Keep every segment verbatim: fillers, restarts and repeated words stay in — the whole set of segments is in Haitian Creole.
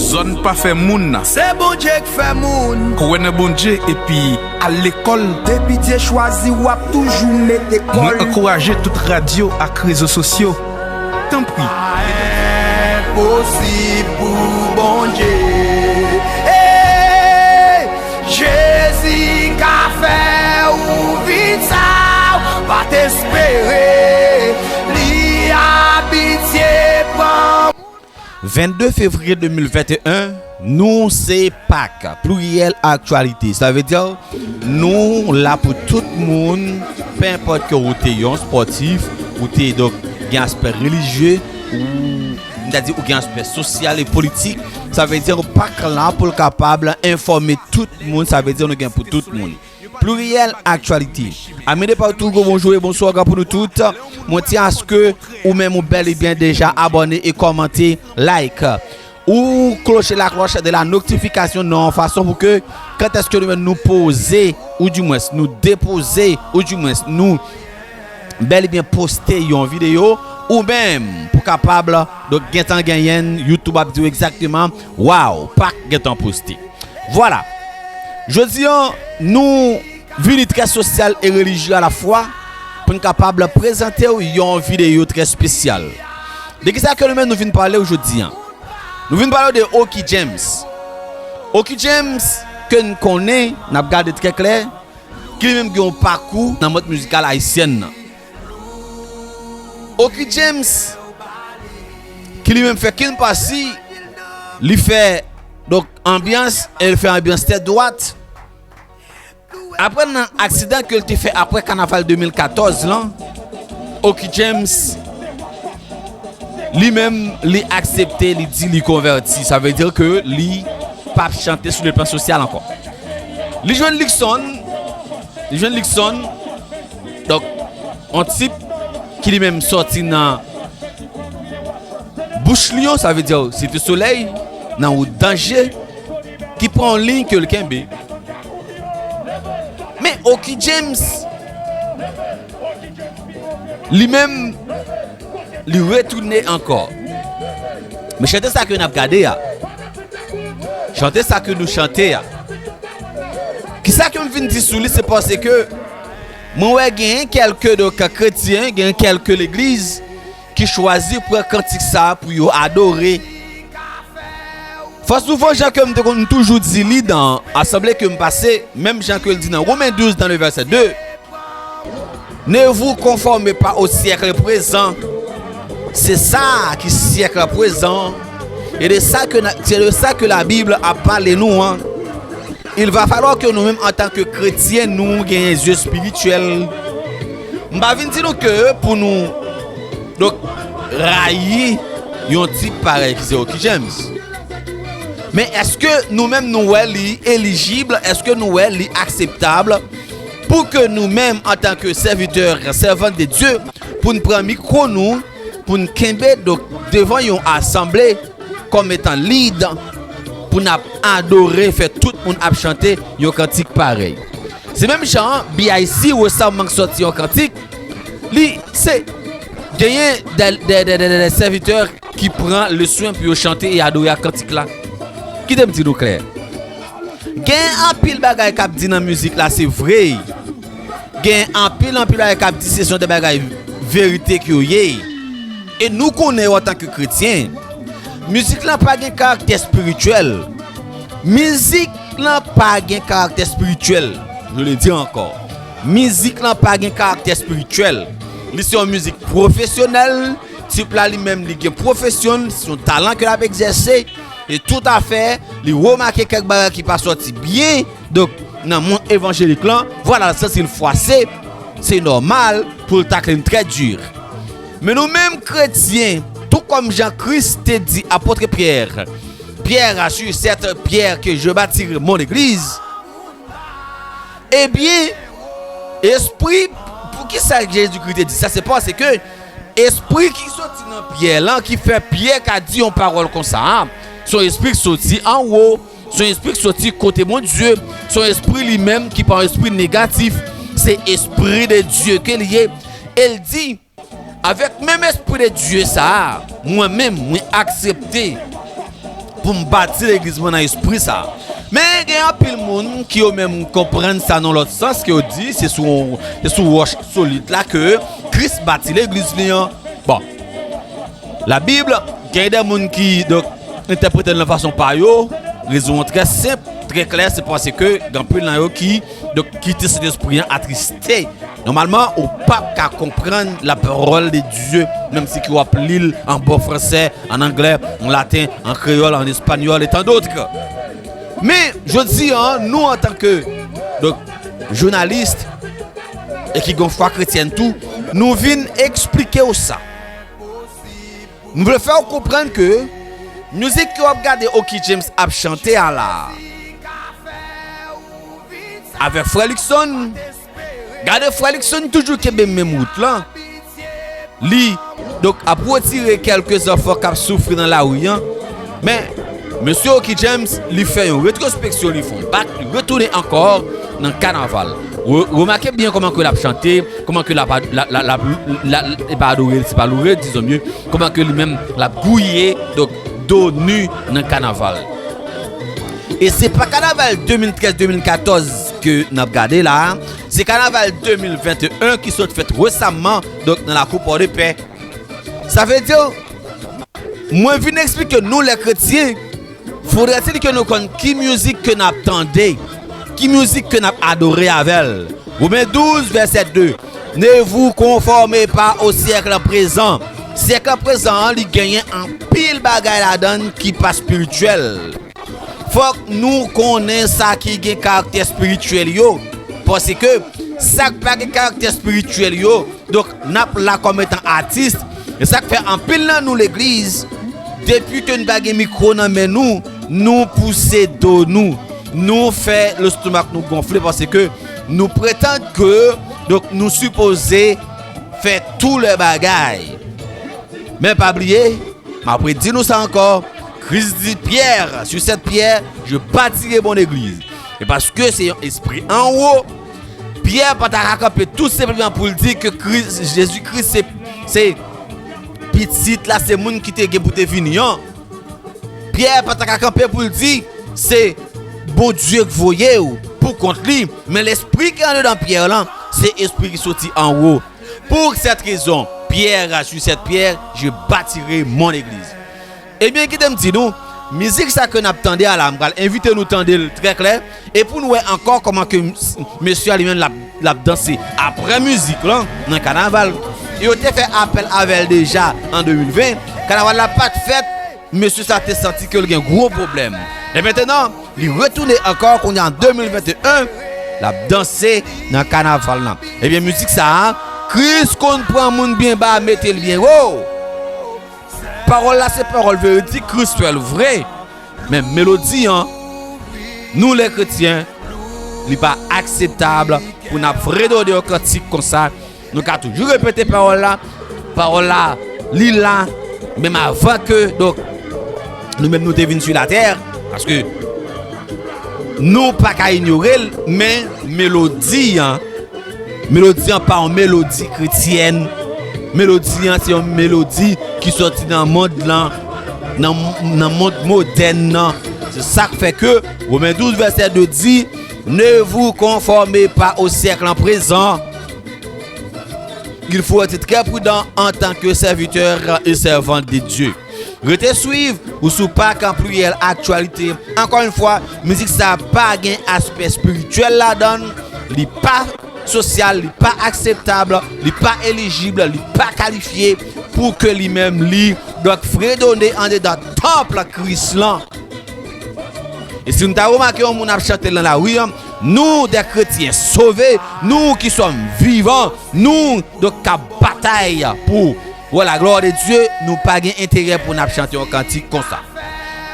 Zòn pa fè moun. Se Bondye k fè moun. Kwè nan Bondye epi al lekòl. Depi Dye chwazi w, w ap toujou mete kòl. Mwen ankouraje tout radyo ak rezo sosyo. Tanpri. Pa enposib pou Bondye. Hey! Jezi ka fè ou vin sa w pa t espere. Li abitye pran. Vennde fevriye de mil venteyen, nou se Pak, pliriyèl aktyalite. Sa vle di, nou la pou tout moun, pe enpòt ke ou te yon spòtif, ou te, donk, gen aspè relijye, ou, m ta di, ou gen aspè sosyal e politik. Sa vle di, Pak la pou l kapab enfòme tout moun. Sa vle di, nou gen pou tout moun. Pliriyèl aktyalite. Ami de patou, gwo bonjou e bonswa pou nou tout. Mwen ti aske ou menm ou bèl e byen deja abòne e kòmante, like. Ou kloche la klòch de la notifikasyon nan yon fason pou ke kantèske nou menm nou poze, ou dimwens nou depoze, ou dimwens nou bèl e byen poste yon videyo, ou menm pou kapab, donk, gentan genyen, YouTube ap di w egzakteman, waw, Pak gentan poste. Vwala. Jodi a, nou vini trè sosyal e relijye alafwa pou n kapab prezante w yon videyo trè espesyal. De kisa ke nou menm nou vin pale w jodi a? Nou vin pale w de Oky James. Oky James, ke n konnen, n ap gade trè klè, ki li menm gen yon pakou nan mond mizikal ayisyèn nan. Oky James, ki li menm fè Ken Posse, li fè, donk, anbyans, e li fè anbyans tèt dwat. Apre nan aksidan ke l te fè apre kanaval de mil katòz lan, Oky James, li menm, li aksepte, li di li konvèti. Sa vle di ke li p ap chante sou le plan sosyal ankò. Li jwenn Luckson, li jwenn Luckson, donk, yon tip ki li menm sòti nan bouch lyon, sa vle di Site Solèy, nan wout danje, ki pran yon liy ke l kenbe. Men Oky James, li menm, li retounen ankò. Men chante sa ke n ap gade a, chante sa ke nou chante a, kisa ke m vin di sou li, se paske mwen wè gen kèlke, donk, kretyen, gen kèlke legliz ki chwazi pran kantik sa a pou yo adore. Fò souvan, jan ke m te konn toujou di li nan asanble ke m pase, menm jan ke l di nan Women douz, dans le verset deux, ne vous conformez pas au siècle présent. C'est ça qui siècle présent. Et de ça que, c'est de ça que la Bible a parlé nous, hein. Il va falloir que nou menm, antanke kretyen, nou genyen zye espirityèl. M pa vin di nou ke pou nou, donk, rayi yon tip parèy ki se Oky James. Men èske nou menm nou wè li elijib? Èske nou wè li akseptab pou ke nou menm, antanke sèvitè, sèvant de Dye, pou n pran mikwo nou, pou n kenbe, donk, devan yon asanble kòm etan lid, pou n ap adore, fè tout moun ap chante yon kantik parèy? Se menm jan an, B I C resaman k sòti yon kantik, li se genyen de, de, de, de, de, de sèvitè ki pran le swen pou yo chante e adore ak kantik la. Kite m di nou klè. Gen anpil bagay k ap di nan mizik la, se vre. Gen anpil, anpil bagay k ap di, se son de bagay verite ke yo ye. E nou konnen yo antanke kretyen, mizik lan pa gen karaktè espirityèl. Mizik lan pa gen karaktè espirityèl. Je le dis encore. Mizik lan pa gen karaktè espirityèl. Li se yon mizik pwofesyonèl. Tip la li menm li gen pwofesyon l, se yon talan ke l ap egzèse. E toutafè, li remake kèk bagay ki pa sòti byen. Donk, nan mond evanjelik lan, vwala, l santi l fwase, se nòmal pou l takle n trè di. Men nou menm kretyen, tou kòm jan Kris te di apot Pyè, Pierre, sur cette pierre que je bâtirai mon église. Ebyen, espri, poukisa Jezikri te di sa? Se paske espri ki soti nan Pyè lan, ki fè Pyè ka di yon pawòl konsa a, se yon espri ki soti anwo, se yon espri ki soti kote Bondye, se yon espri li menm ki pa yon espri negatif, se espri de Dye ke l ye. E l di, avèk menm espri de Dye sa a, mwen menm, mwen aksepte pou m bati legliz mwen nan espri sa. Men gen anpil moun ki yo menm konprann sa nan lòt sans, ke yo di se sou, se sou wòch solid la ke Kris bati legliz li an. Bon, Labib, gen de moun ki, donk, entèprete l nan fason pa yo. Rezon an trè senp, trè klè, se paske gen anpil nan yo ki, donk, kite Sentespri an atriste. Nòmalman, ou p ap ka konprann la parole de Dieu, menm si ke w ap li l an bon fransè, an anglè, an laten, an kreyòl, an espanyòl, et tant d'autres. Men, jodi a, nou, antanke, donk, jounalis, e ki gen fwa kretyèn tou, nou vin eksplike w sa. M vle fè w konprann ke mizik ke w ap gade Oky James ap chante a la, avèk Frè Luckson, gade Frè Luckson toujou kenbe menm wout lan. Li, donk, ap retire kèlke zanfan k ap soufri nan lari an. Men, mesye Oky James, li fè yon retwospeksyon, li fè yon bak, li retounen ankò nan kanaval. Re-, remake byen kòman ke l ap chante, kòman ke l ap, l ap, l ap, l ap, l ap, e pa adore, se pa loure, dizon mye, kòman ke li menm l ap gouye, donk, do ni nan kanaval. E se pa kanaval de mil trèz de mil katòz ke n ap gade la, se kanaval de mil venteyen ki sot fèt resamman, donk, nan lakou Pòdepè. Sa vle di, mwen vin eksplike nou, lè kretyen, fodrètil ke nou konn ki mizik ke n ap tande, ki mizik ke n ap adore avè l. Women douz, vèsè de. Ne vous conformez pas au siècle présent. Syèk prezan an, li genyen anpil bagay ladan l ki pa espirityèl. Fòk nou konnen sa ki gen karaktè espirityèl yo. Paske sa k pa gen karaktè espirityèl yo, donk, n ap la kòm etan atis. E sa k fè anpil nan nou legliz, depi ke n pa gen mikwo nan men nou, nou pouse do nou. Nou fè lestomak nou gonfle paske nou pretann ke, donk, nou sipoze fè tou lè bagay. Men pa bliye, m ap redi nou sa ankò, Kris di, Pierre, sur cette pierre, je bâtirai mon église. E paske se yon espri anwo, Pyè pa ta ka kanpe tou senpleman pou l di ke Kris, Jezi Kris se, se pitit la, se moun ki te gen pou te vini an. Pyè pa ta ka kanpe pou l di se Bondye k voye w pou kont li, men lespri ki andedan Pyè lan, se espri ki soti anwo. Pour cette raison, Pierre, sur cette pierre, je bâtirai mon église. Ebyen, kite m di nou, mizik sa ke n ap tande a la, m pral envite nou tande l trè klè, e pou nou wè ankò kòman ke m-, mesye a li menm l ap, l ap danse apre mizik lan nan kanaval. Yo te fè apèl avè l deja an de mil ven. Kanaval la pa t fèt, mesye sa te santi ke l gen gwo pwoblèm. E mentnan, li retounen ankò kounye a an de mil venteyen, l ap danse nan kanaval lan. Ebyen, mizik sa a, Kris konn pran moun byen ba, mete l byen wo. Pawòl la se pawòl veredik, Kris fè l vre. Men melodi an, nou lè kretyen, li pa akseptab pou n ap fredone yon kantik konsa. Nou ka toujou repete pawòl la. Pawòl la, li la, menm avan ke, donk, nou menm nou te vin sou latè, paske nou pa ka inyore l, men melodi an, melodi an pa yon melodi kretyèn. Melodi an se yon melodi ki sòti nan mond lan, nan, nan mond modèn nan. Se sa k fè ke Women douz vèsè de di, Ne vous conformez pas au siècle présent. Il faut être très prudent en tant que serviteur et servante de Dieu. Rete swiv, ou sou pa kan pliyèl aktyalite. Ankò yon fwa, mizik sa pa gen aspè espirityèl ladan l. Li pa sosyal, li pa akseptab, li pa elijib, li pa kalifye pou ke li menm li, donk, fredone andedan tanp Kris lan. E si nou ta remake yon moun ap chante l nan lari an, nou, de kretyen sove, nou ki sòm vivan, nou, donk, k ap batay pou wè la glwa de Dye, nou pa gen enterè pou n ap chante yon kantik konsa.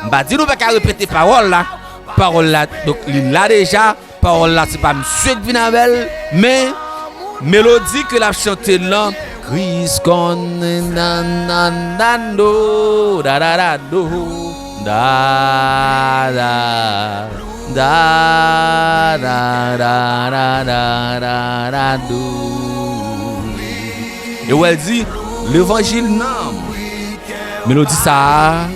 M pa di nou pa ka repete pawòl la. Pawòl la, donk, li la deja. Pawòl la, se pa misye k vin avè l, men melodi ke l ap chante l lan, Kris konn nan, nan, nan, do, da, da, da, do, da, da, da, da, da, da, da, da, da, do. E w wè l di, levanjil nan melodi sa a,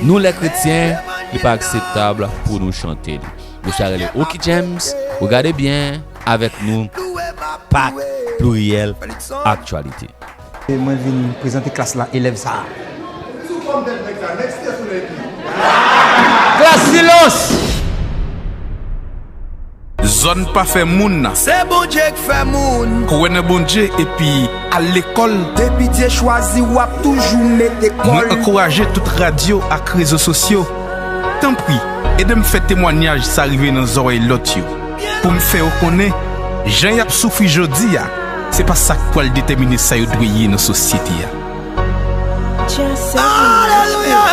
nou lè kretyen, Li pa akseptab pou nou chante li. Mesye a rele Oky James, ou gade byen avèk nou, Pak Pluriel Aktyalite. E mwen vin prezante klas la, elèv sa a. Klas silans! Zòn pa fè moun. Se Bondye k fè moun. Kwè nan Bondye epi al lekòl. Depi Dye chwazi w, w ap toujou mete kò l. Mwen ankouraje tout radyo ak rezo sosyo. Tanpri, ede m fè temwanyaj sa rive nan zòrèy lòt yo. Pou m fè yo konnen, jan y ap soufri jodi a, se pa sa k pral detèmine sa yo dwe ye nan sosyete a. Alelouya!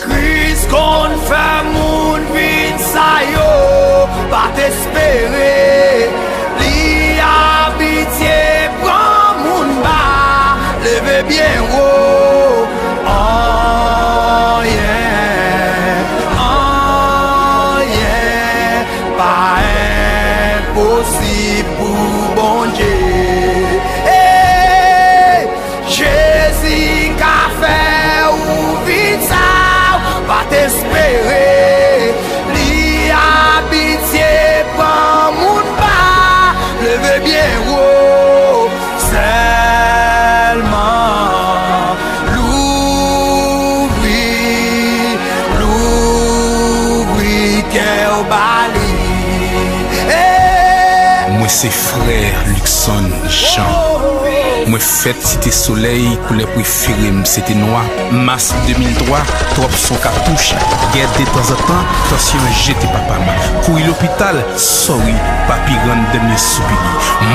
Kris konn fè moun vin sa yo pa t espere. Li abitye pran moun ba, leve byen wo. Anyen, anyen pa enposib pou Bondye. Hey! Jezi ka fè ou vin sa ou pa t espere. Li abitye pran moun ba, leve byen wo. Sèlman louvri, louvri kè w ba li. Hey! Mwen se frè Luckson Jean. Mwen fèt Site Solèy, koulè prefere m se te nwa. Mas de mil twa, twòp son katouch, gè detanzantan, tansyon an jete papa m. Kouri lopital, sorry, pa pi rann dènye soupili.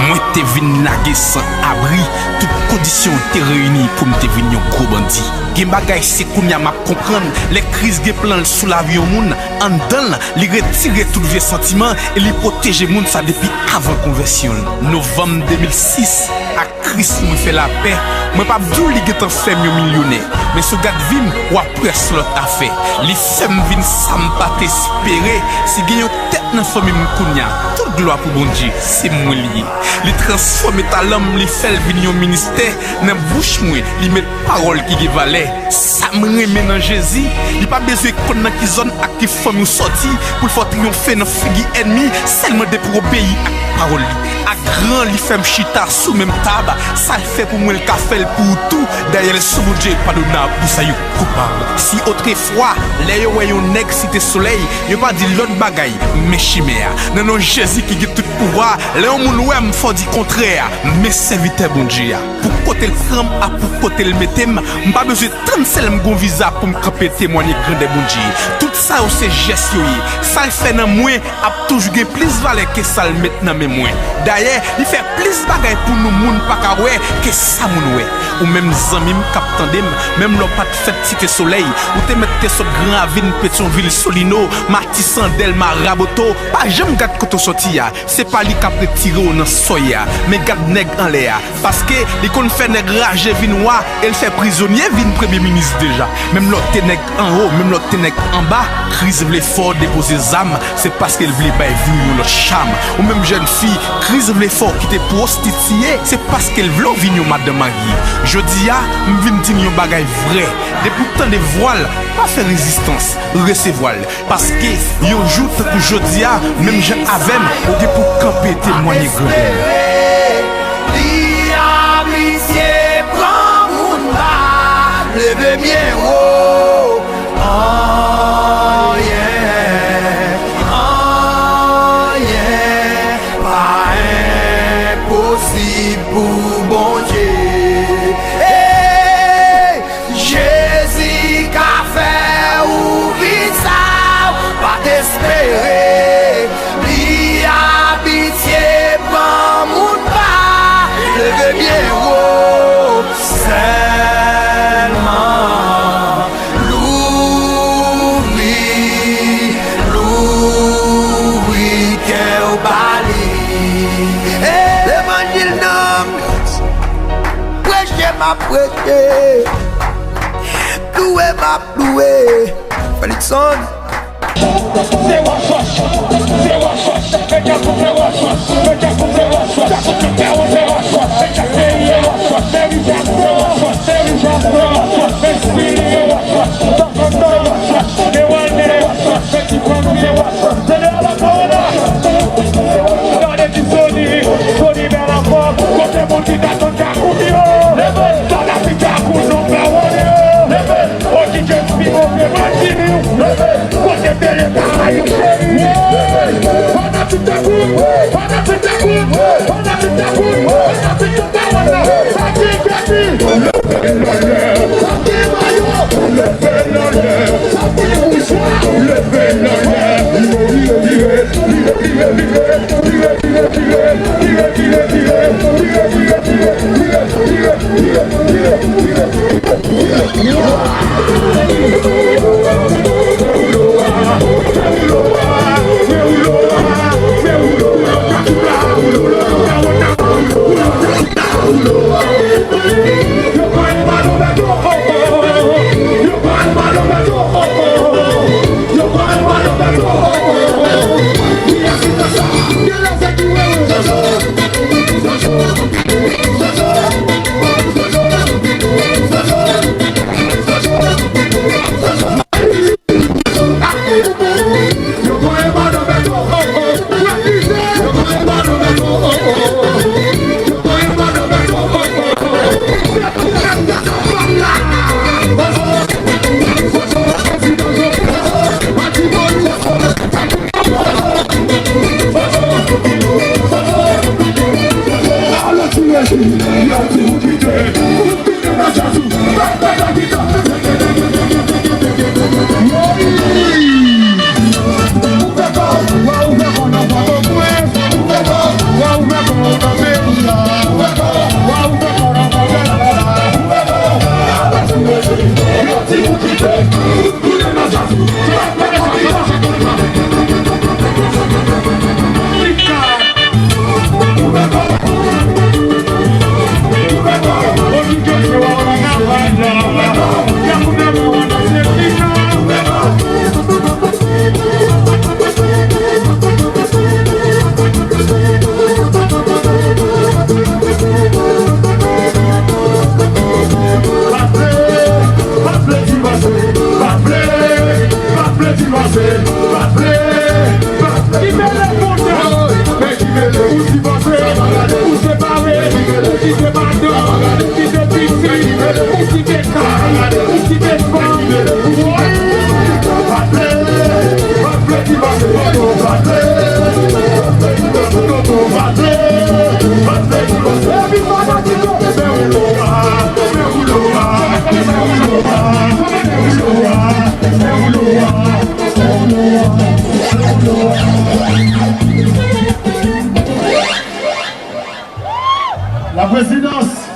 Mwen te vin lage san abri, tout kondisyon te reyini pou m te vin yon gwo bandi. Gen bagay se kounye a m ap konprann, lè Kris gen plan l sou lavi yon moun, anndan l, li retire tout vye santiman e li pwoteje moun sa depi avan konvèsyon l. Novanm de mil sis, ak Kris mwen fè lapè. Mwen p ap di w li gentan fè m yon milyonè, men si w gad vi m, w ap wè s lòt afè. Li fè m vin sa m pa t espere. Si gen yon tèt nan fanmi m kounye a, tout glwa pou Bondye, se mwen li ye. Li transfòme talan m, li fè l vin yon ministè. Nan bouch mwen, li met pawòl ki gen valè. Sa m renmen nan Jezi, li pa bezwen konn nan ki zòn ak ki fanmi w sòti pou l fè w triyonfe nan figi ènmi, sèlman depi w obeyi ak pawòl li. Ak gran li fè m chita sou menm tab, sa l fè pou mwen l ka fè l pou ou tou. Dayè l sou Bondye padonab pou sa yo koupab. Si otrefwa, lè yo wè yon nèg Site Solèy, yo pa di lòt bagay, men chimè a. Nan non Jezi ki gen tout pouvwa, lè yon moun wè m, fò di kontrè a, men sèvitè Bondye a. Pou kote l pran m ak pou kote l mete m, m pa bezwen tann sèl m gon viza pou m kanpe temwanye grandè Bondye. Tout sa yo se jès yo ye. Sa l fè nan mwen ap toujou gen plis valè ke sa l met nan men mwen. Dayè, li fè plis bagay pou nou moun pa ka wè ke sa moun wè. Ou menm zanmi m k ap tande m, menm lè w pa t fèt Site Solèy, ou te mèt te sot Gran Ravin, Petyonvil, Solino, Matisan, Dèlma, Raboto, pa janm gad kote w sòti a. Se pa li k ap retire w nan sòy a, men gad nèg anlè a. Paske li konn fè nèg raje vin wa, e l fè prizonye vin premye minis deja. Menm lè w te nèg anwo, menm lè w te nèg anba, Kris vle fè w depoze zam, se paske l vle bay vi w yon lòt cham. Ou menm jèn fi, Kris vle fè w kite pwostitiye, se paske l vle w vin yon madanm marye. Jodi a, m vin di n yon bagay vrè. Depi w tande vwa l, pa fè rezistans, resevwa l. Paske yon jou tankou jodi a, menm jan avè m, ou gen pou kanpe temwanye grandè l. Li abitye pran moun ba, leve byen wo. Anyen, anyen pa enposib pou Bondye. Hey! Jezi ka fè ou vin sa ou pa t espere. Li abitye pran moun ba, leve byen wo. Sèlman louvri, louvri kè w ba li. Levanjil nan Preche m ap preche, louwe m ap louwe. Felixson. Ki mele kontan, men ki mele ou divanse, ou separe, ou kite madanm, ou kite pitit, ou kite kay, ou kite fanm. Woy! Epi fanatik yo. La présidence,